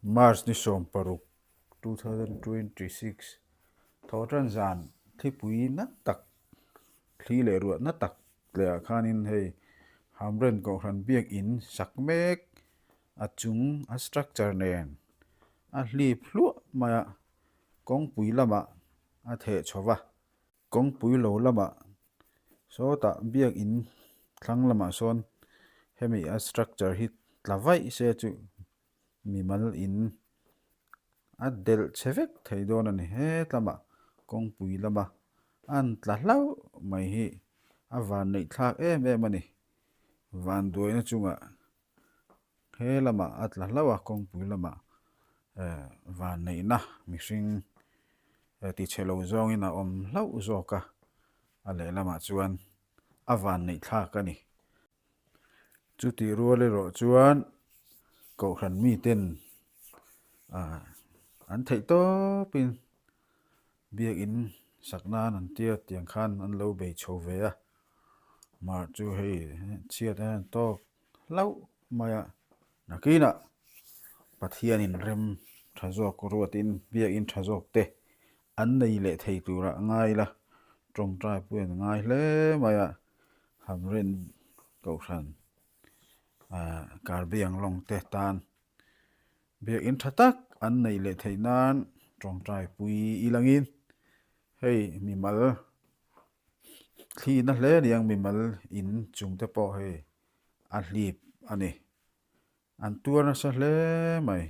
March ni 16, 2026 Thawhtan zan thlipui na tak thli leh ruah na tak leh ah khanin hei Hamren Kohhran biakin sak mek a chung a structure nen a hlip hluah mai a, kawngpui lamah a theh chho va. Kawngpui lo lamah sawtah biakin thlang lamah sawn hemi a structure hi tla vaih se chu mimal in a delh chhe vek thei dawn a ni. Hetlamah kawngpui lama an tla hlauh mai hi a van neih thlak em em a ni. Vanduaina chungah he lamah a tla hlauh a, kawngpui lamah eh van neihna mihring tichhe lo zawngin a awm hlauh zawk a, a lehlamah chuan a van neih thlak a ni. Chutih rual erawh chuan Kohhran miten ah an theih tawpin biakin sak nan an tia tiang khan an lo bei chho ve a, mar chu hei chhiat a tawk hlauh mai a, nakinah Pathianin rem tha zawk ruatin biakin tha zawk te an nei leh thei turah ngai la tawngtai pawh an ngai hle mai a. Hamrin Kohhran Karbiang lawng te tan biakin tha tak an neih leh theih nan tawngtai pui ilangin hei mimal thlihna hle aniang mimal in chung te pawh hei a hlip a ni. An tuar nasa hle mai.